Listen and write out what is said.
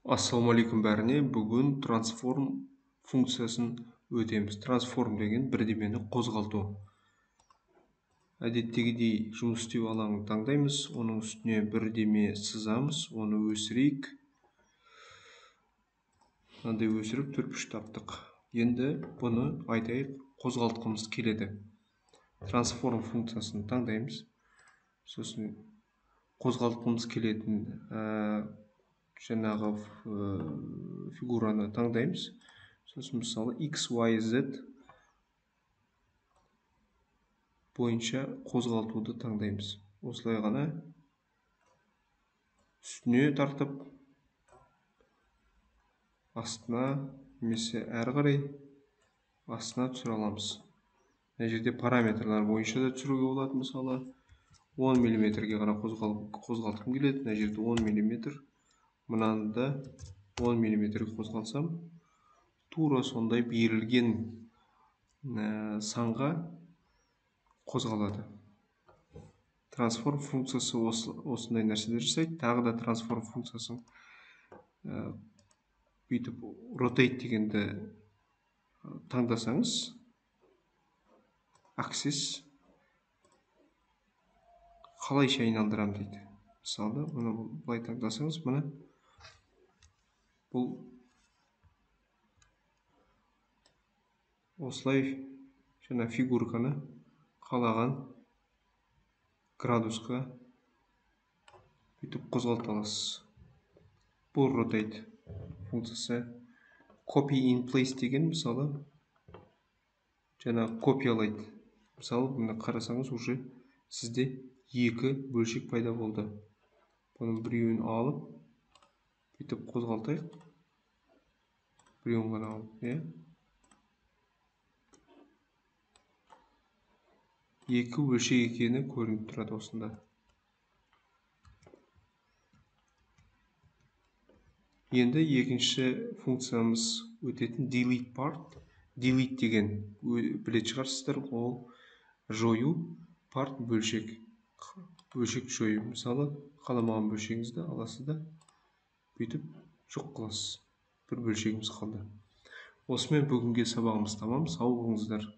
Ассалаумағалейкум бәріне. Бүгін transform функциясын өтеміз. Transform деген бірдемені қозғалту. Әдеттегідей жұмыс істеу алаңын таңдаймыз. Оның үстіне бірдеме сызамыз, оны өсірейік. Мынандай өсіріп төртбұрыш таптық. Енді бұны айтайық, қозғалтқымыз келеді. Transform функциясын таңдаймыз. Сосын қозғалтқымыз келетін жаңағы фигураны таңдаймыз. Сосын мысалы X, Y, Z бойынша қозғалтуды таңдаймыз. Осылай ғана үстіне тартып, астына немесе әрі қарай астына түсіре аламыз. Мына жерде параметрлер бойынша да түсіруге болады. Мысалы 10 миллиметрге ғана қозғалтқым келеді. Мына жерде 10 миллиметр, мынаны да 10 миллиметрге қозғалсам, тура сондай берілген санға қозғалады. Transform функциясы осындай нәрселер жасайды. Тағы да transform функциясын бүйтіп rotate дегенді таңдасаңыз, axis қалайша айналдырам дейді. Мысалы, мұны былай таңдасаңыз, мына бұл осылай жаңа фигурканы қалаған градусқа бүйтіп қозғалта аласыз. Бұл rotate функциясы. Copy in place деген мысалы жаңа копиялайды. Мысалы, мына қарасаңыз, уже сізде екі бөлшек пайда болды. Бұның біреуін алып бүйтіп қозғалтайық. Біреуін ғана алып, иә. Екі бөлшек екені көрініп тұрады осында. Енді екінші функциямыз өтетін delete part. Delete деген білетін шығарсыздар, ол жою, part бөлшек. Бөлшек жою. Мысалы, қаламаған бөлшегіңізді аласыз да бүйтіп жоқ қыласыз. Бір бөлшегіміз қалды. Осымен бүгінгі сабағымыз тамам. Сау болыңыздар.